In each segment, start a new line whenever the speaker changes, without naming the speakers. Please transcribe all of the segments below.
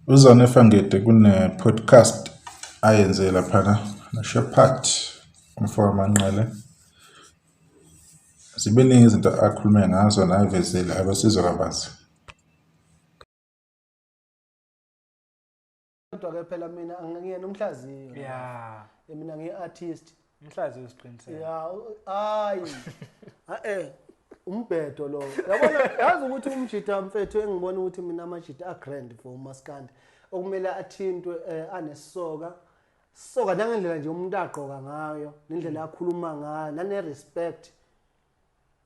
UZane Fangede kune-podcast ayenze laphana noShepherd umfo kaManqele. Zibeningi izinto akhulume ngazo nayivezile abasizwe kabanzi.
Kodwa ke phela mina angiyena umhlaziyi.
Yeah.
Mina ngiyi-artist.
Umhlaziyi usiqiniseko.
Ya, hayi. Eh, umbhedo lo. Yabona yazi ukuthi umjita mfethu engibona ukuthi mina amajita a grand for umaskandi okumele athintwe eh, anesoka. Soka nangendlela nje umuntu agqoka ngayo, nendlela akhuluma ngayo, nane respect.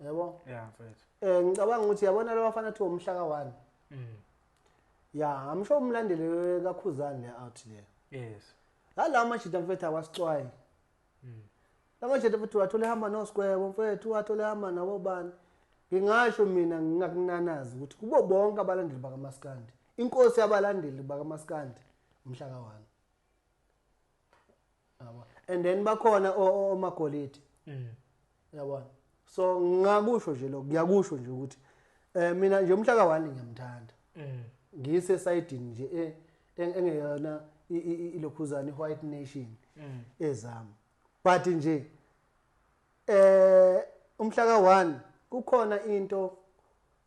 Yabo?
Yeah mfethu.
Eh ngicabanga ukuthi yabona lo bafana thiwa umhla ka1. Ya, I'm sure umlandeli kaKhuzani le out le.
Yes.
Hala amajita mfethu awasixwayi. Lamajita mfethu wathole hamba noSgwebo mfethu wathole hamba nabobani. Ngingasho mina ngingakunanazi ukuthi kubo bonke abalandeli bakaMaskandi. Inkosi yabalandeli bakaMaskandi umhla ka1. Yabo. And then bakhona omagolide. Yabona. So ngakusho nje lokho, ngiyakusho nje ukuthi eh mina nje umhla ka1 ngiyamthanda. Ngise sayidini nje engeyona ilokhuzana iWhite Nation ezami. But nje eh umhla ka1 kukhona into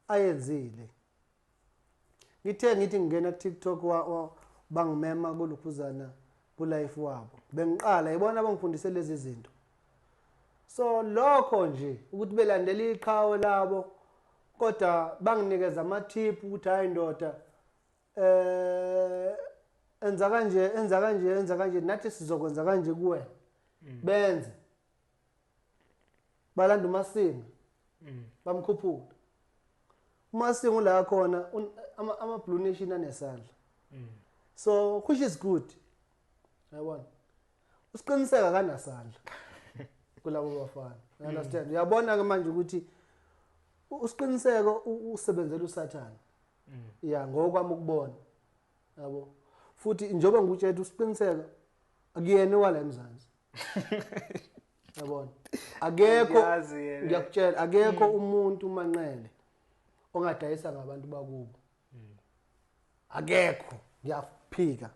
ayenzile. Ngithe ngithi ngingena ku TikTok bangimema kulokhuzana ku life wabo. Bengiqala yibona abangifundise lezi zinto. So lokho nje ukuthi belandela iqhawe labo kodwa banginikeza ama tip ukuthi hayi ndoda eh enza kanje enza kanje enza kanje nathi sizokwenza kanje kuwena. Benze balanda uMasinga bamkhuphula uMasinga ula khona ama Blue Nation anesandla. So which is good. Yabona usiqiniseka kanasandla kulabo bafana. You understand? Uyabona ke manje ukuthi usiqiniseko usebenzela uSathane. Ya ngokwami ukubona. Yabo. Futhi njengoba ngikutshela usiqiniseko akuyena wala eMzansi. Yabona. Akekho ngiyakutshela akekho umuntu uManqele ongadayisa ngabantu bakubo. Akekho ngiyaphika.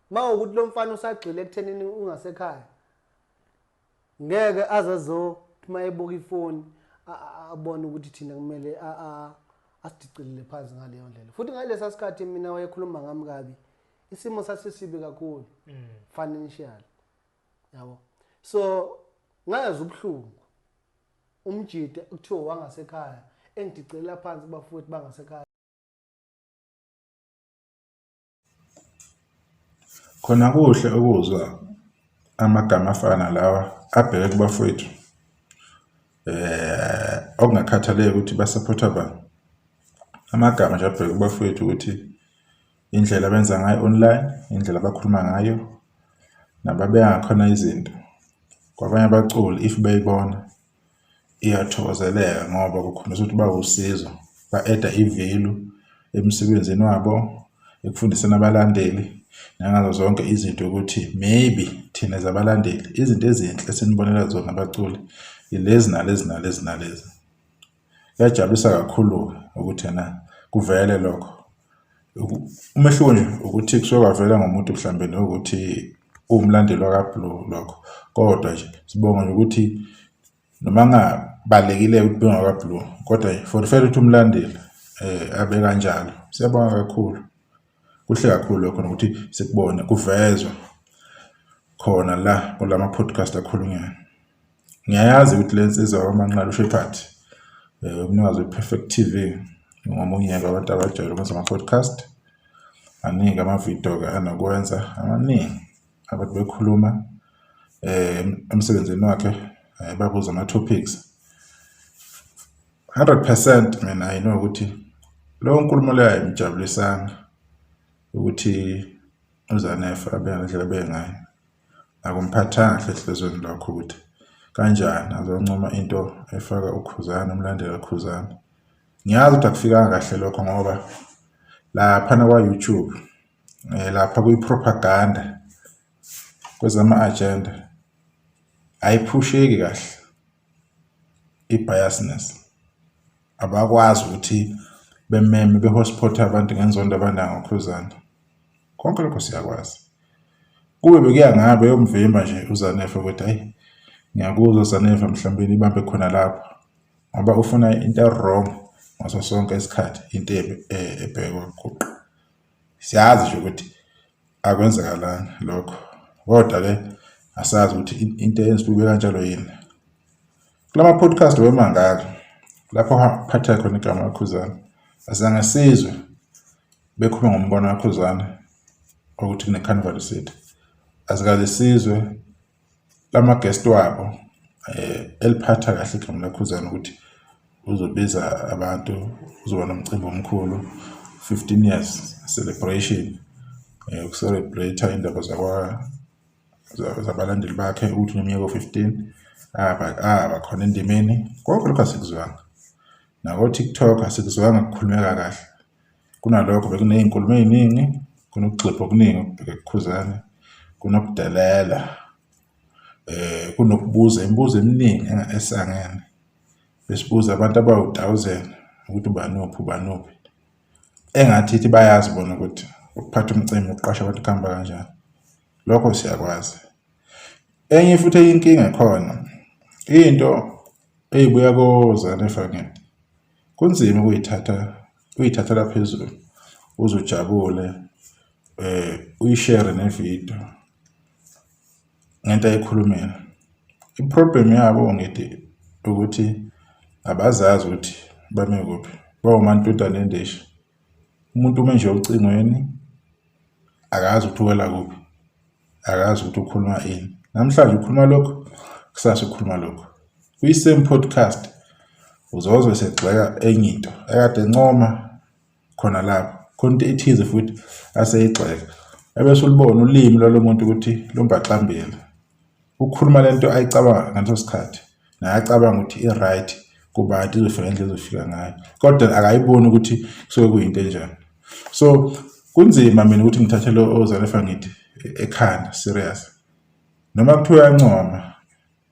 Mawukuthi lo mfana usagxile ekuthenini ungasekhaya. Ngeke azazo mayebuka ifoni abone ukuthi thina kumele asidicilele phansi ngaleyo ndlela. Futhi ngalesa sikhathi mina wayekhuluma ngami kabi. Isimo sasisibi kakhulu financial. Yabo. So ngayazi ubuhlungu umjide kuthiwa wangasekhaya engidicelela phansi bafowethu bangasekhaya.
Khona kuhle ukuzwa amagama afana nalawa abheke kubafowethu okungakhathaleki ukuthi basaphotha bani. Amagama nje abheke kubafowethu ukuthi indlela abenza ngayo online, indlela abakhuluma ngayo nababeka ngakhona izinto. Kwabanye abaculi if beyibona iyathokozeleka ngoba kukhombisa ukuthi bawusizo, ba-add-a i-value emsebenzini wabo, ekufundiseni abalandeli nangazo zonke izinto ukuthi maybe thina as abalandeli izinto ezinhle esinibonela zona abaculi ilezi nalezi nalezi nalezi. Kuyajabulisa kakhulu-ke ukuthi ena kuvele lokho. Umehluko nje ukuthi kusuke kwavela ngomuntu mhlambe nokuthi uwumlandeli wakaBlue lokho, kodwa nje sibonga nje ukuthi noma kungabalulekile ukuthi bengakaBlue kodwa for the fact ukuthi umlandeli abe kanjalo siyabonga kakhulu. Kuhle kakhulu lokho nokuthi sikubone kuvezwa khona la kulama podcast akhulunywayo. Ngiyayazi ukuthi le nsizwa yakwaManqele uShepherd umnikazi we-Perfect T_V ngomunye wabantu abajwayele ukwenza ama-podcast. Maningi amavidiyo-ke anokwenza amaningi abantu bekhuluma emsebenzini wakhe babuza ama-topics. 100% mina I know ukuthi leyo nkulumo leyo ayimjabulisanga ukuthi uZanefa abe ngalendlela abe ngayo. Akumphathanga kahle enhliziyweni lokho ukuthi kanjani azoncoma into efaka uKhuzani umlandeli kaKhuzani. Ngiyazi ukuthi akufikanga kahle lokho ngoba laphana kwa-YouTube lapha kwi-propaganda kwezama-agenda ayiphusheki kahle i-biasness. Abakwazi ukuthi bememe be-hotspot abantu ngenzondo abanayo ngoKhuzani. Konke lokho siyakwazi. Kube bekuya ngabe yomvimba nje uZanefa ukuthi hayi ngiyakuzwa Zanefa mhlawumbe ibambe khona lapho ngoba ufuna into e-wrong ngaso sonke isikhathi into ebhekwa kuguqa. Siyazi nje ukuthi akwenzakalanga lokho kodwa-ke asazi ukuthi into eyenza kube kanjalo yini. Kulama podcast wemangaka lapho phatha khona igama laKhuzani azange sizwe bekhuluma ngombono kaKhuzani ukuthi kune-Carnival City. Asikaze sizwe lama-guest wabo eliphatha kahle igama laKhuzani ukuthi uzobiza abantu, uzoba nomcimbi omkhulu, 15 years celebration, uku-celebrate-a indaba zakwa zabalandeli bakhe ukuthi uneminyaka ewu-15 abakhona endimeni. Konke lokho asikuzwanga. Nako-TikTok asikuzwanga kukhulumeka kahle. Kunalokho bekuney'nkulumo ey'ningi, kunokugxibha okuningi okubheke kuKhuzani, kunokudelela, kunokubuza imibuzo eminingi esangene. Besibuza abantu abawu-thousand ukuthi ubani uphi, ubani uphi. Engathi ithi bayazi bona ukuthi ukuphatha umcimbi, ukuqasha abantu kuhamba kanjani. Lokho siyakwazi. Enye futhi enye inkinga ekhona, into eyibuya koZanefa ngithi kunzima ukuyithatha uyithathela phezulu uze ujabule uyishere nevidiyo ngento ayikhulumile. I-problem yabo ngithi ukuthi abazazi ukuthi bame kuphi, bawumantunta nendishi. Umuntu ume nje ocingweni akazi ukuthi uwela kuphi, akazi ukuthi ukhuluma ini. Namhlanje ukhuluma lokhu, kusasa ukhuluma lokhu. Kwi-same podcast uzozwa esegxeka enye into ekade encoma khona lapho, khona into ethize futhi aseyigxeka. Ebese ulibona ulimi lwalo muntu ukuthi lumbaxambili. Ukhuluma lento ayicabanga ngaleso sikhathi naye acabanga ukuthi i-right kubantu izofika ngendlela ezofika ngayo, kodwa akayiboni ukuthi kusuke kuyinto enjani. So kunzima mina ukuthi ngithathe lo oZanefa ngithi ekhanda serious, noma kuthiwa uyancoma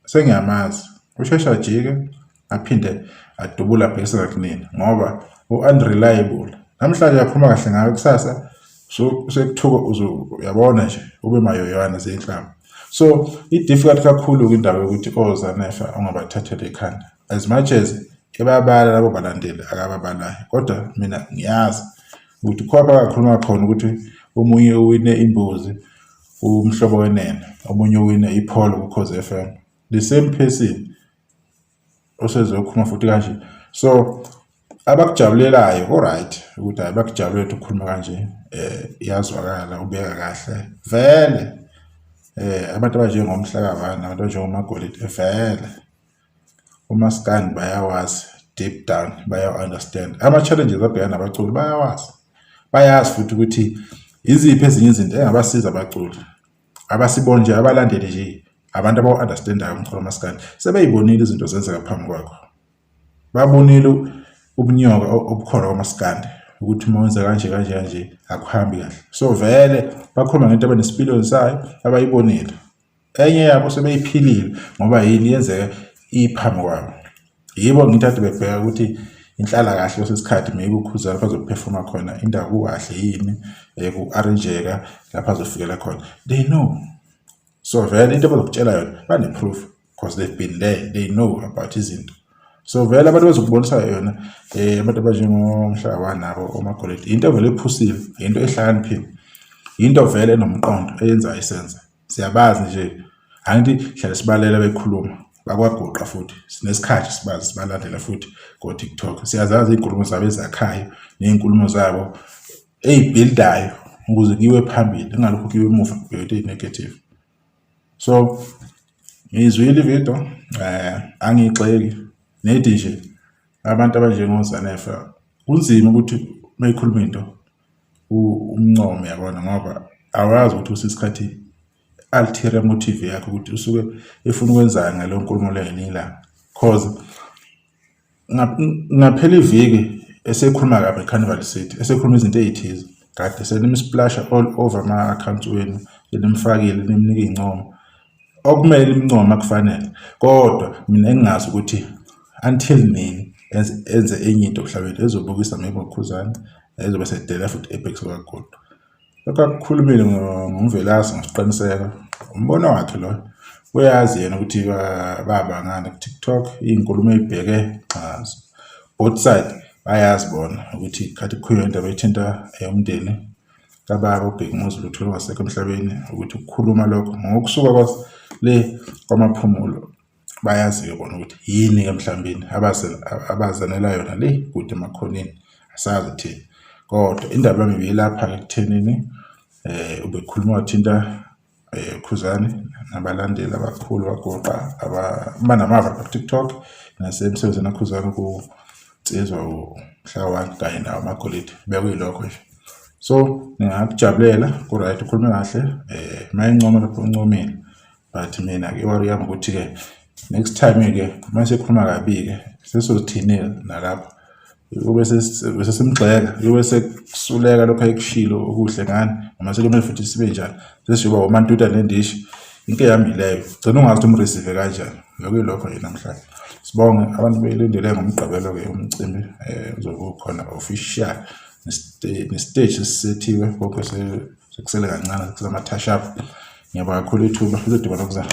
sengiyamazi usheshe ajike aphinde adubule abhekise ngakunina ngoba u-unreliable. Namhlanje uyakhuluma kahle ngawe, kusasa sekuthuka uyabona nje ube mayoywana zinhlamba. So i-difficult kakhulu-ke indaba yokuthi oZanefa ungabathathela ekhanda as much as ebabala labo balandeli akababalayo, kodwa mina ngiyazi ukuthi khona akakhuluma khona ukuthi omunye uwine imbuzi uMhlobo Wenene, omunye uwine ipholo kuKhozi FM. The same person osezokhuluma futhi kanje. So abakujabulelayo ku-right ukuthi hhayi bakujabulela ukuthi ukhuluma kanje, iyazwakala ubeka kahle vele. Abantu abanjengomhlakavana, abantu abanjengomagolide vele umaskandi bayawazi deep down, bayawu-understand. Ama-challenges abhekana nabaculi bayawazi, bayazi futhi ukuthi iziphi ezinye izinto engabasiza abaculi. Abasiboni nje abalandeli nje abantu abawu-understand-ayo umculo kamaskandi sebeyibonile izinto zenzeka phambi kwakho. Babonile ubunyoka obukhona kwamaskandi ukuthi uma wenza kanje kanje kanje akuhambi kahle. So vele bakhuluma ngento abanesipiliyoni sayo abayibonile. Enye yabo sebeyiphilile ngoba yini yenzeka iphambi kwabo. Yibo ngithi kade bebheka ukuthi inhlalakahle kwesinye isikhathi maybe uKhuzani lapho azophefoma khona indawo kukahle yini, ku-arrange-eka lapho azofikela khona. They know. So vele into abazokutshela yona bane-proof because they've been there, they know about izinto. So vele abantu bazokubonisa yona abantu abanjengomhlaba nabo omagolide, into vele ephusile, into ehlakaniphile, into vele enomqondo eyenzayo isenze. Siyabazi nje, angithi hlale sibalela bekhuluma, bakwaguqa futhi sinesikhathi sibazi sibalandela futhi ko-TikTok. Siyazazi iy'nkulumo zabo ezakhayo ney'nkulumo zabo ey'bhildayo ukuze kuyiwe phambili, kungalokhu kuyiwe emuva kubhekwe into eyi-negative. So ngiyizwile ividiyo, angiyigxeki nedi nje abantu abanjengoZanefa kunzima ukuthi uma ekhuluma into umncome yabona, ngoba awazi ukuthi usesikhathi ulterior motive yakhe ukuthi usuke efuna ukwenzani ngaleyo nkulumo leyo ngelinye ilanga, cause ngaphela iviki esekhuluma kabi eCarnival City, esekhuluma izinto ey'thize kade senimsplasha all over ama-accounts wenu, senimfakile nimnika iy'ncomo okumele nimncome akufanele, kodwa mina engingazi ukuthi until nini enze enye into mhlawumbe ezobukisa maybe ngoKhuzani ezobe sedelela futhi ebhekise kaGodo. Lokhu akukhulumile ngoMvelase ngosiqiniseko umbono wakhe loyo. Uyazi yena ukuthi babangani ku-TikTok, iy'nkulumo ey'bheke nxazo. Both side bayazi bona ukuthi khathi kukhulunywa indaba ethinta eyomndeni kababa uBhekumuzi Luthuli ongasekho emhlabeni ukuthi ukukhuluma lokho ngokusuka le kwaMaphumulo bayazi-ke bona ukuthi yini-ke mhlawumbeni abazanela yona le kude emakhoneni asazi thina kodwa indaba yami ibiyilapha-ke ekuthenini um ubekhuluma wathinta um Khuzani nabalandeli abakhulu bagoqa abanamava ku-TikTok nasemsebenzini kaKhuzani kunsizwa uMhlawani kanye nawo amagolide bekuyilokho nje. So ngingakujabulela ku-right ukhulume kahle um uma encoma lapho uncomile but mina-ke i-worry yami ukuthi-ke next time-ke uma sekhuluma kabi-ke sesizothini-ke nalapho kube sesimgxeka kube sekusuleka lokho ayekushilo okuhle ngani noma sekumele futhi sibe njani sesiyoba umantuta nendishi into yami leyo gcina ungazi ukuthi umreceive kanjani bekuyilokho nje namhlanje sibonge abantu belindele ngomgqibelo-ke umcimbi um uzobe ukhona official nesiteji esisethiwe konke sekusele kancane sekusele ama-touch up. Ngiyabonga kakhulu ithuba, sizodibana okuzayo.